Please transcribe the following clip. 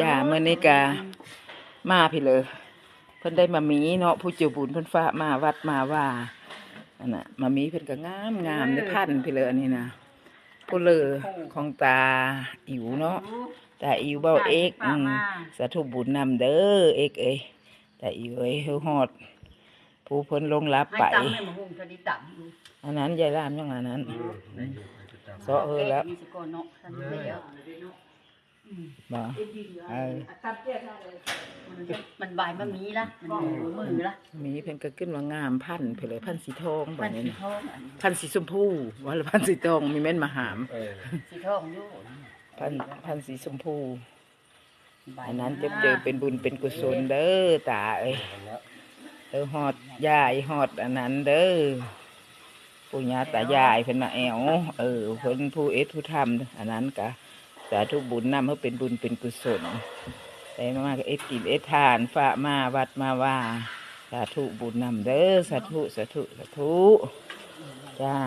ຈ້າ ມື້ນີ້ກະມາພີ້ເລີ ເພິ່ນໄດ້ໝາມີເນາະ ຜູ້ໃຈບຸນເພິ່ນຝາກມາວັດມາວ່າ ອັນນະ ໝາມີເພິ່ນກະງາມໆ ເອີ ໄດ້ພັນພີ້ເລີ ອັນນີ້ນະ ຜູ້ເລີຂອງຕາອິວເນາະ ຕາອິວ ເບົາເອກ ອືມ ສາທຸບຸນນຳເດີ ເອກເອີຍ ຕາອິວເອີຍ ເຮົາຮອດຜູ້ເພິ່ນລ່ວງລັບໄປ ອັນນັ້ນຍາຍຫຼາມຍັງອັນນັ້ນ ເຊາະເຮີແລ້ວ ບໍ່ ເອີ ມັນບາຍມາມີລະ ມັນມີມືລະ ມີເພິ່ນກະຂຶ້ນວ່າງາມ ພັນເພິ່ນເລີຍ ພັນສີທອງ ບັດນີ້ນະ ພັນສີຊອງ ພັນສີຊົມພູ ວ່າລະພັນສີທອງ ມີແມ່ນມະຫາມ ເອີ ສີທອງຢູ່ ພັນ ພັນສີຊົມພູ ອັນນັ້ນຈະເຈີເປັນບຸນເປັນກຸສົນເດີຕາເອີຍ ເອີ ຮອດຍາຍຮອດອັນນັ້ນເດີ ປູ່ຍ່າຕາຍາຍເພິ່ນມາແອວ ເອີ ເພິ່ນຜູ້ເຮັດຜູ້ທຳ ອັນນັ້ນກະສາທຸບຸນນຳ ໃຫ້ເປັນບຸນເປັນກຸສົນ ໄດ້ມາເຮັດກິນເຮັດທານ ຝາກມາວັດມາວ່າ ສາທຸບຸນນຳເດີ ສາທຸ ສາທຸ ສາທຸ ຈ້າ.